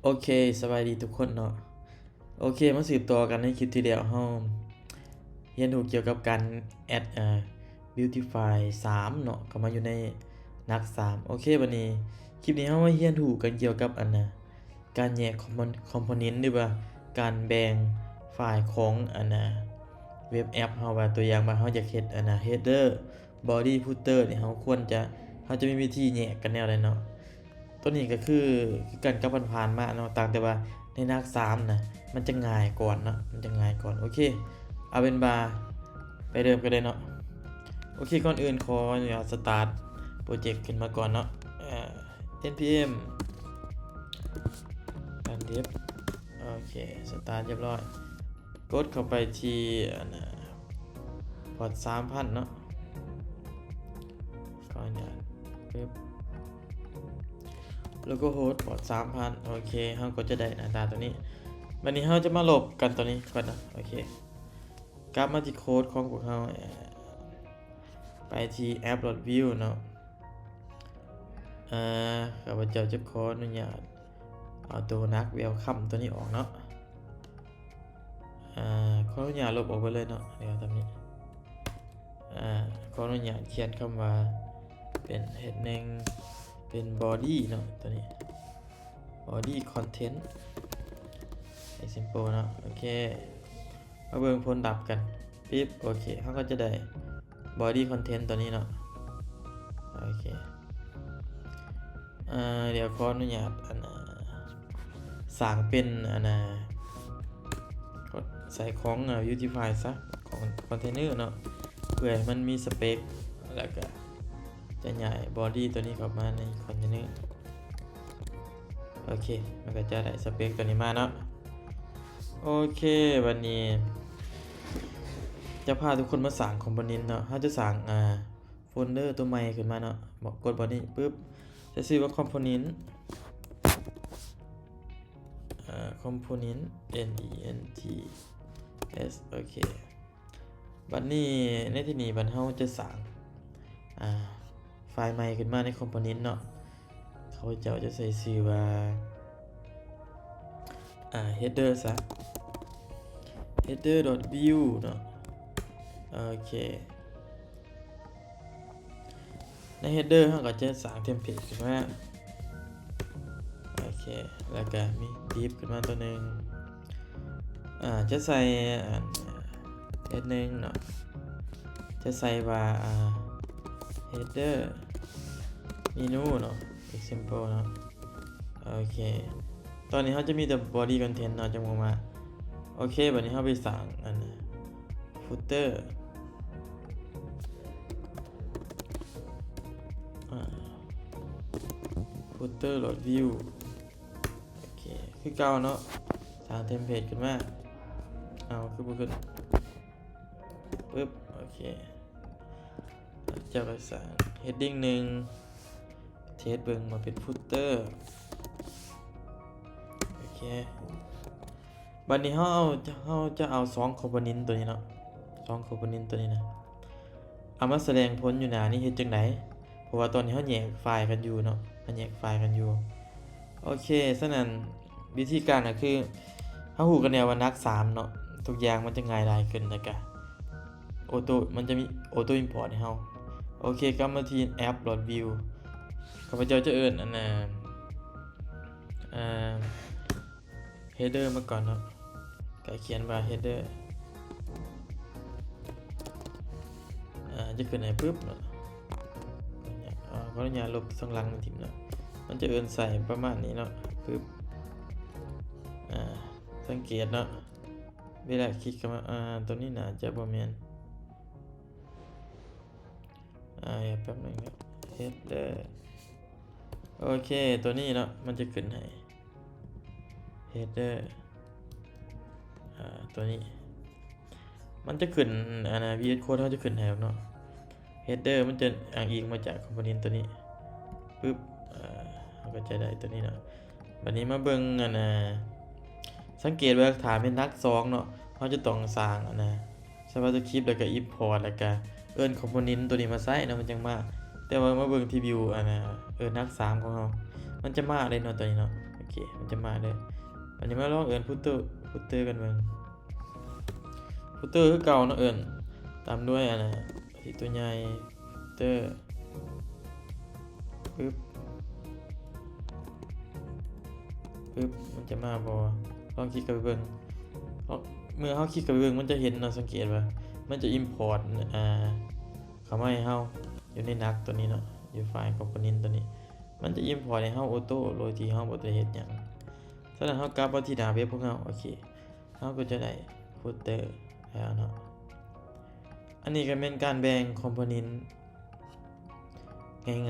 ໂອເຄ ສະບາຍດີທຸກຄົນເນາະ. ໂອເຄ ມາສືບຕໍ່ກັນໃນຄລິບທີ່ແລ້ວ ເຮົາຮຽນຮູ້ກ່ຽວກັບການແອັດ ເອີ Beautify ສາມເນາະ ເຂົ້າມາຢູ່ໃນ Nux ສາມ. ໂອເຄ ບັດນີ້ຄລິບນີ້ເຮົາມາຮຽນຮູ້ກັນກ່ຽວກັບ ອັນນ່າ ການແຍກ compo- component ຫຼືວ່າການແບ່ງຟາຍຂອງ ອັນນ່າ ເວັບແອັບເຮົາ ວ່າຕົວຢ່າງວ່າເຮົາຢາກເຮັດ ອັນນ່າ header body footer ນີ້ ເຮົາຄວນຈະ ເຮົາຈະມີວິທີແຍກກັນແນວໃດເນາະ. ຕົວນີ້ກໍຄື ຄືກັນກັບຜ່ານໆມາເນາະ ຕ່າງແຕ່ວ່າໃນ Nux ສາມນະ ມັນຈະງ່າຍກວ່າເນາະ ມັນຈະງ່າຍກວ່າ. ໂອເຄ ເອົາເປັນວ່າໄປເລີ່ມກັນເລີຍເນາະ. ໂອເຄ ກ່ອນອື່ນຂໍອະນຸຍາດ start project ຂຶ້ນມາກ່ອນເນາະ ເອີ npm run dev. ໂອເຄ start ຮຽບຮ້ອຍ. ກົດເຂົ້າໄປທີ່ ອັນນ່າ port ສາມພັນເນາະ ຂໍອະນຸຍາດ ປຶບ localhost port ສາມພັນ. ໂອເຄ ເຮົາກໍຈະໄດ້ໜ້າຕາຕົວນີ້. ບັດນີ້ເຮົາຈະມາລົບກັນຕົວນີ້ກ່ອນເນາະ. ໂອເຄ ກັບມາທີ່ໂຄດຂອງພວກເຮົາ ເອີ ໄປທີ່ app.vue ເນາະ. ເອີ ຂ້າພະເຈົ້າຈະຂໍອະນຸຍາດເອົາຕົວ Nux welcome ຕົວນີ້ອອກເນາະ. ເອີ ຂໍອະນຸຍາດລົບອອກໄປເລີຍເນາະ ດຽວທຳນີ້. ເອີ ຂໍອະນຸຍາດຂຽນຄຳວ່າເປັນ heading ເປັນ body ເນາະ ຕົວນີ້ body content example ເນາະ. ໂອເຄ ມາເບິ່ງຜົນລັບກັນ ປິບ. ໂອເຄ ເຮົາກໍຈະໄດ້ body content ຕົວນີ້ເນາະ. ໂອເຄ ເອີ ດຽວຂໍອະນຸຍາດ ອັນນ່າ ສ້າງເປັນ ອັນນ່າ ໃສ່ຂອງ Beautify ຊະ ຂອງ container ເນາະ ເພື່ອໃຫ້ມັນມີ spec ແລ້ວກະຈະຍ້າຍ body ຕົວນີ້ເຂົ້າມາໃນ container. ໂອເຄ ມັນກໍຈະໄດ້ spec ຕົວນີ້ມາເນາະ. ໂອເຄ ບັດນີ້ຈະພາທຸກຄົນມາສ້າງ component ເນາະ. ເຮົາຈະສ້າງ ອ່າ folder ຕົວໃໝ່ຂຶ້ນມາເນາະ ບອກ ກົດບ່ອນນີ້ປຶບ ຈະຊື່ວ່າ component ເອີ component n e n t s. ໂອເຄ ບັດນີ້ໃນທີ່ນີ້ ບັດເຮົາຈະສ້າງ ອ່າ ໄຟລ໌ໃໝ່ຂຶ້ນມາໃນ component ເນາະ. ຂ້າພະເຈົ້າຈະໃສ່ຊື່ວ່າ ອ່າ header ຊະ header.vue ເນາະ. ໂອເຄ ໃນ header ເຮົາກໍຈະສ້າງ template ຂຶ້ນມາ. ໂອເຄ ແລ້ວກໍມີ div ຂຶ້ນມາຕົວໜຶ່ງ ອາ ຈະໃສ່ ອັນ heading ເນາະ ຈະໃສ່ວ່າ ອ່າ header menu ເນາະ example ເນາະ. ໂອເຄ ຕອນນີ້ເຮົາຈະມີແຕ່ body content ເນາະ ຈະບໍ່ມາ. ໂອເຄ ບັດນີ້ເຮົາໄປສ້າງ ອັນ footer ອ່າ footer.vue. ໂອເຄ ຄືເກົ່າເນາະ ສ້າງ template ຂຶ້ນມາ. ເອົາ ຄືບໍ່ຂຶ້ນ? ປຶບ ໂອເຄ ເຈົ້າກໍສ້າງ heading ໜຶ່ງ test ເບິ່ງວ່າເປັນ footer. ໂອເຄ ບັດນີ້ເຮົາເອົາ ເຮົາຈະເອົາສອງ component ຕົວນີ້ເນາະ ສອງ component ຕົວນີ້ນະ ເອົາມາສະແດງຜົນຢູ່ໜ້ານີ້ ເຮັດຈັ່ງໃດ? ເພາະວ່າຕອນນີ້ເຮົາແຍກໄຟລ໌ກັນຢູ່ເນາະ ເຮົາແຍກໄຟລ໌ກັນຢູ່. ໂອເຄ ສະນັ້ນ ວິທີການກໍຄື ເຮົາຮູ້ກັນແລ້ວວ່າ Nux ສາມເນາະ ທຸກຢ່າງມັນຈະງ່າຍດາຍຂຶ້ນ ແລ້ວກະ auto ມັນຈະມີ auto import ໃຫ້ເຮົາ. ໂອເຄ ກັບມາທີ່ app.vue ຂ້າພະເຈົ້າຈະເອີ້ນ ອັນ ອ່າ header ມາກ່ອນເນາະ ກໍຂຽນວ່າ header ອາ ຈະຂຶ້ນໃຫ້ປຶບເນາະ. ອາ ຂໍອະນຸຍາດລົບຂ້າງຫຼັງນີ້ຖິ້ມເນາະ ມັນຈະເອີ້ນໃສ່ປະມານນີ້ເນາະ ປຶບ. ອາ ສັງເກດເນາະ ເວລາຄລິກເຂົ້າມາ ອາ ໂຕນີ້ໜ້າຈະບໍ່ແມ່ນ ອາ ແປັບໜຶ່ງເນາະ header. ໂອເຄ ຕົວນີ້ເນາະ ມັນຈະຂຶ້ນໃຫ້ header ອາ ຕົວນີ້ ມັນຈະຂຶ້ນ ອັນນ່າ VS Code ເຮົາຈະຂຶ້ນໃຫ້ເນາະ header ມັນຈະອ້າງອີງມາຈາກ component ຕົວນີ້ ປຶບ ອາ ເຮົາກໍຈະໄດ້ຕົວນີ້ເນາະ. ບັດນີ້ມາເບິ່ງ ອັນນ່າ ສັງເກດວ່າຖ້າແມ່ນ Nux ສອງເນາະ ເຮົາຈະຕ້ອງສ້າງ ອັນນ່າ JavaScript ແລ້ວກໍ import ແລ້ວກໍເອີ້ນ component ຕົວນີ້ມາໃຊ້ເນາະ ມັນຈັ່ງມາ. ແຕ່ວ່າມາເບິ່ງທີ່ view ອັນນ່າ ເອີ Nux ສາມຂອງເຮົາ ມັນຈະມາເລີຍເນາະ ຕົວນີ້ເນາະ. ໂອ ເຄ ມັນຈະມາເດີ. ອັນນີ້ມາລອງເອີ້ນຟຸດເຕີ ຟຸດເຕີກັນເບິ່ງ. ຟຸດເຕີຄືເກົ່າເນາະ ເອີ້ນຕາມດ້ວຍອັນນະ ທີ່ຕົວໃຫຍ່ ຟຸດເຕີ ປຶບ ປຶບ ມັນຈະມາບໍ່? ລອງຄລິກເຂົ້າໄປເບິ່ງ. ເມື່ອເຮົາຄລິກເຂົ້າໄປເບິ່ງ ມັນຈະເຫັນເນາະ ສັງເກດວ່າມັນຈະ import ອ່າ ເຂົ້າມາໃຫ້ເຮົາຢູ່ໃນ Nuxt ຕົວນີ້ເນາະ ຢູ່ໄຟລ໌ component ຕົວນີ້ ມັນຈະ import ໃຫ້ເຮົາ auto ໂດຍທີ່ເຮົາບໍ່ໄດ້ເຮັດຫຍັງ. ສະນັ້ນເຮົາກັບມາທີ່ໜ້າເວັບຂອງເຮົາ. ໂອເຄ ເຮົາກໍຈະໄດ້ຟຸດເຕີແລ້ວເນາະ. ອັນນີ້ກໍແມ່ນການແບ່ງ component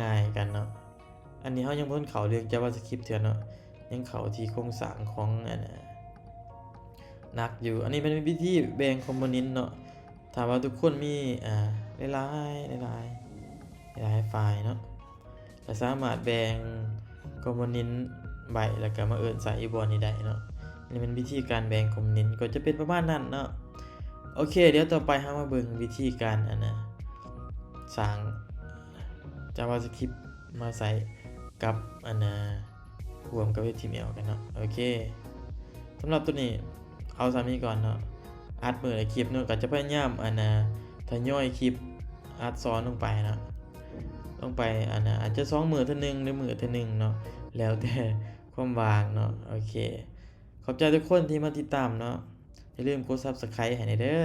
ງ່າຍໆກັນເນາະ. ອັນນີ້ເຮົາຍັງບໍ່ທັນເຂົ້າເລື່ອງ JavaScript ເທື່ອເນາະ ຍັງເຂົ້າທີ່ໂຄງສ້າງຂອງອັນນະ Nuxt ຢູ່. ອັນນີ້ແມ່ນວິທີແບ່ງ component ເນາະ. ຖ້າວ່າທຸກຄົນມີ ອ່າ ຫຼາຍໆ ຫຼາຍໆ ຫຼາຍໆໄຟລ໌ເນາະ ກໍສາມາດແບ່ງ component ໄວ້ ແລ້ວກໍມາເອີ້ນໃສ່ຢູ່ບ່ອນນີ້ໄດ້ເນາະ. ນີ້ແມ່ນວິທີການແບ່ງ component ກໍຈະເປັນປະມານນັ້ນເນາະ. ໂອເຄ ດຽວຕໍ່ໄປເຮົາມາເບິ່ງວິທີການອັນນະ ສ້າງ JavaScript ມາໃສ່ກັບອັນນະ ຮ່ວມກັບ HTML ກັນເນາະ. ໂອເຄ ສຳລັບຕົວນີ້ເອົາສ່ຳນີ້ກ່ອນເນາະ. ອັດມື້ລະຄລິບເນາະ ກໍຈະພະຍາຍາມອັນນະ ທະຍອຍຄລິບອັດສອນລົງໄປເນາະ ລົງໄປອັນນະ ອາດຈະສອງມື້ເທື່ອໜຶ່ງ ຫຼື ມື້ເທື່ອໜຶ່ງເນາະ ແລ້ວແຕ່ຄວາມວ່າງເນາະ. ໂອເຄ ຂອບໃຈທຸກຄົນທີ່ມາຕິດຕາມເນາະ. ຢ່າລືມກົດ Subscribe ໃຫ້ແດ່ເດີ.